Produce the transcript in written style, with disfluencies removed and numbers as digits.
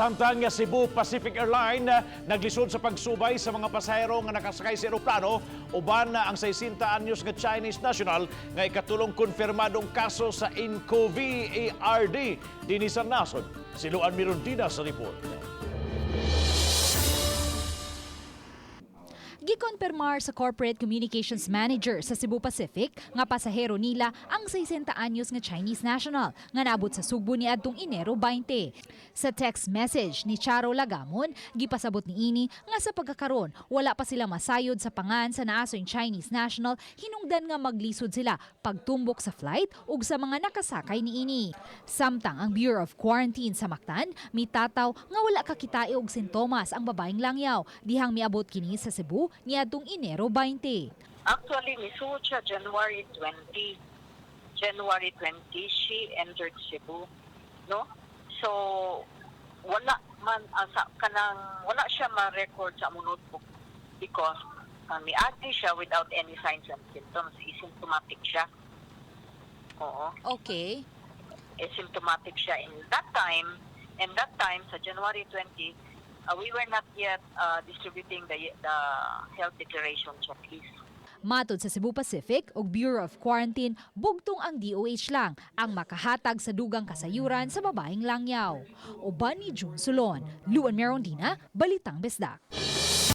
Samtang nga Cebu Pacific Airline naglisod sa pagsubay sa mga pasahero nga nakasakay sa eroplano uban na ang 60 anyos nga Chinese national nga ikatulong konfirmadong kaso sa nCoV-ARD dinhi sa nasod. Si Luan Mirondina sa report. Gikonfirmar sa Corporate Communications Manager sa Cebu Pacific nga pasahero nila ang 60 anyos nga Chinese national nga naabot sa Sugbo ni adtong Enero 20. Sa text message ni Charo Lagamon, gipasabot niini nga sa pagkakaron wala pa sila masayod sa pangan sa naasoy Chinese national, hinungdan nga maglisod sila pagtumbok sa flight ug sa mga nakasakay niini. Samtang ang Bureau of Quarantine sa Mactan mitataw nga wala kakitae og sintomas ang babaeng langyaw dihang miabot kini sa Cebu niadtong Enero 20. Actually, misuod siya January 20. January 20, she entered Cebu. No? So, wala man, sa, kanang, wala siya ma-record sa among notebook because miagi siya without any signs and symptoms. Asymptomatic siya. Oo. Asymptomatic siya in that time. And that time, sa January 20, we were not yet distributing the health declaration checklist. Matod sa Cebu Pacific ug Bureau of Quarantine, bugtong ang DOH lang ang makahatag sa dugang kasayuran sa babaeng langyaw. Uban ni June Solon, Luan Merondina, Balitang Bisdak.